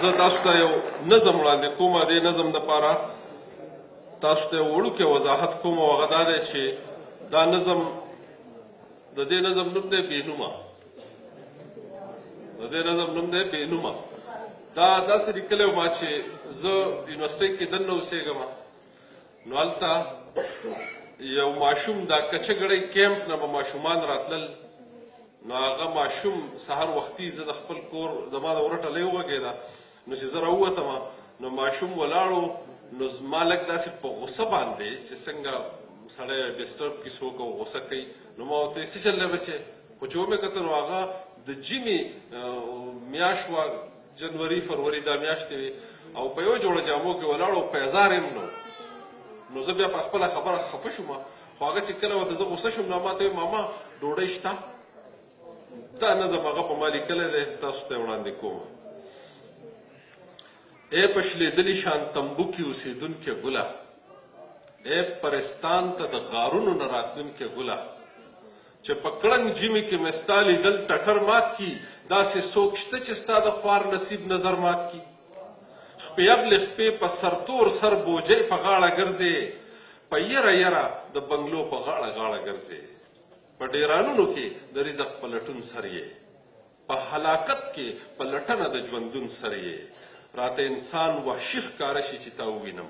زه تاسو ته یو نظم وړاندې کوم. دې نظم دپاره تاسو ته یو وړوکی وضاحت کوم، او هغه دا دی چې دا نظم، د دې نظم نوم دی بې نومه. د دې نظم نوم دی بې نومه. دا داسې لیکلی وم چې زه یونیورسټۍ کې دننه اوسېږم، نو هلته یو ماشوم دا کچه ګړۍ کیمپ نه به ماشومان راتلل. نو هغه ماشوم سهار وختي، زه د خپل کور، زما د وره ټلۍ وغږېده، نو چې زه راووتم نو ماشوم ولاړو. نو زما لږ داسې په غوسه باندې چې څنګه سړی disturb کړي څوک او غوسه کوي، نو ما ورته ویل څه چل دی بچې؟ خو چې ومې کتل نو هغه د ژمي میاشت وه، جنوري فروري دا میاشتې وې، او په یوه جوړه جامو کې ولاړ او پیزار یې هم نه. نو زه بیا په خپله خبره خفه شوم، خو هغه چې کله ورته زه غوسه شوم نو ما ته ویل ماما ډوډۍ شته؟ دا نظم هغه په ما لیکلی دی، تاسو ته یې وړاندې کوم. ای په شلېدلي شان تمبو کې اوسېدونکې ګله، ای پرستان ته د غارونو نه راتلونکې ګله، چې په کړنګ ژمي کې مې ستا لیدل ټټر مات کي، داسې څوک شته چې ستا د خوار نصیب نظر مات کي؟ خپې ابلې خپې په سرتور سر بوجۍ په غاړه ګرځې، په یره یره د بنګلو په غاړه غاړه ګرځې، په ډیرانونو کې د رزق په لټون سر یې، په هلاکت کې په لټنه د ژوندون سر یې. راته انسان وحشي ښکاره شي چې تا ووینم،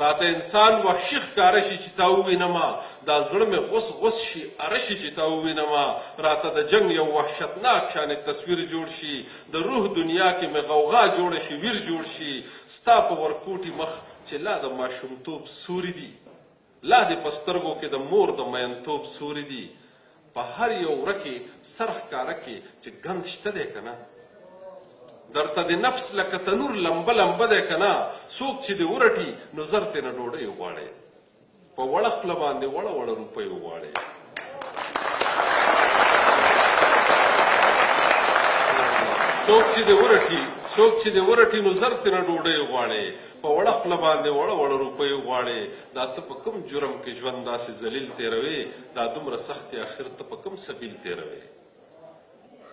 راته انسان وحشي ښکاره شي چې تا ووینم، دا زړه مې غوس غوس شي اره شي چې تا ووینم. راته د جنګ یو وحشتناک شانې تصویر جوړ شي، د روح دنیا کې مې غوغا جوړه شي ویر جوړ شي. ستا په ورکوټي مخ چې لا د ماشومتوب سوري دي، لا دې په سترګو کې د مور د مینتوب سوري دي، په هر یو وره کې سر ښکاره کې چې ګند شته دی که نه، درته د نفس لکه تنور لمبه لمبه دی که نه، څوک چې دې ورټي نو زر ترې نه ډوډۍ وغواړې، په وړه خوله باندې وړه وړه روپۍ وغواړې. څوک چې دې ورټي، څوک چې دې ورټي نو زر ترې نه ډوډۍ وغواړې، په وړه خوله باندې وړه وړه روپۍ وغواړې. دا ته په کوم جرم کې ژوند داسې ذلیل تېروې؟ دا دومره سختې اخر ته په کوم سبیل تېروې؟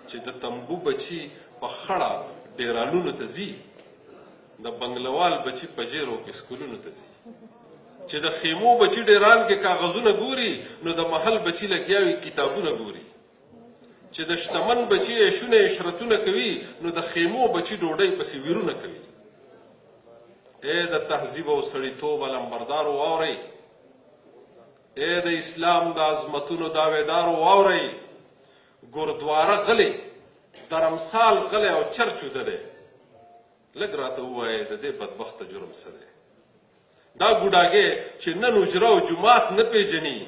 چې د تمبو بچي په خړه ډیرانونو ته ځي، د بنګلوال بچي په ژیرو کې سکولونو ته ځي. چې د خیمو بچي ډیران کې کاغذونه ګوري، نو د محل بچي لګیا وي کتابونه ګوري. چې د شتمن بچي عیشونه عشرتونه کوي، نو د خیمو بچي ډوډۍ پسې ویرونه کوي. ای د تهذیب او سړیتوب علمبردارو واورئ، ای د اسلام د عظمتونو دعویدارو واورئ، ګوردواره غلی، درمسال غلی او چرچ ویده دی. لږ راته ووایئ د دې بدبخته جرم څه دی؟ دا ګوډاګی چې نن حجره او جومات نه پیژني،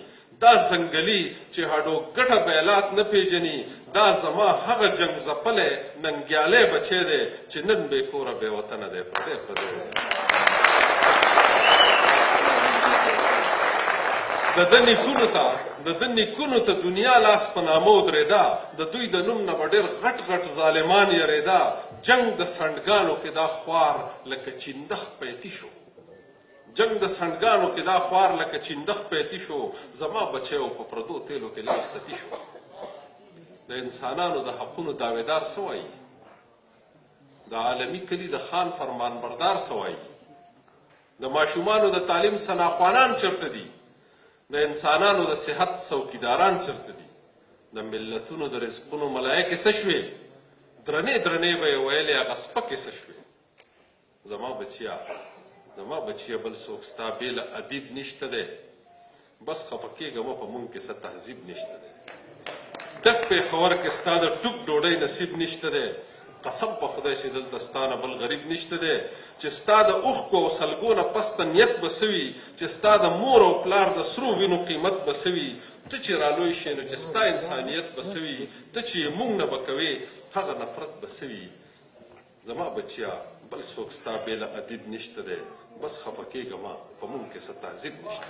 دا ځنګلي چې هډو ګټه بیلات نه پیژني، دا زما هغه جنګ ځپلی ننګیالی بچی دی چې نن بې کوره بې وطنه دی، پردی پردی دی. د ده نیکونو ته، د ده نیکونو ته دنیا لاس په نامه ودرېده، د دوی د نوم نه به ډېر غټ غټ ظالمان یرېده. جنګ د سنډګانو کې دا خوار لکه چیندخ پیتی شو، جنګ د سنډګانو کې دا خوار لکه چیندخ پیتی شو، زما بچی او په پردو تیلو کې لاړ ستي شو. د انسانانو د حقونو دعویدار څه وایي؟ د عالمي کلي د خان فرمانبردار څه وایي؟ د ماشومانو د تعلیم ثناخوانان چېرته دي؟ د انسانانو د صحت څوکیداران چېرته دي؟ د ملتونو د رزقونو ملایکې څه شوې؟ درنې درنې به یې ویلې هغه سپکې څه شوې؟ زما بچیا، زما بچیه، بل څوک ستا بې له ادیب نشته دی، بس خفه کېږه مه، په مونږ کې څه تهذیب نشته دی. ډک پېښور کې ستا د ټوک ډوډۍ نصیب نشته دی، قسم په خدای چې دلته ستا نه بل غریب نشته دی. چې ستا د اوښکو او سلګو نه پس ته نیت به څه وي، چې ستا د مور او پلار د سرو وینو قیمت به څه وي، ته چې رالوی شې نو چې ستا انسانیت به څه وي، ته چې یې مونږ نه به کوې هغه نفرت به څه وي. زما بچیا، بل څوک ستا بې له ادیب نشته دی، بس خفه کېږه مه، په مونږ کې څه تهذیب نشته.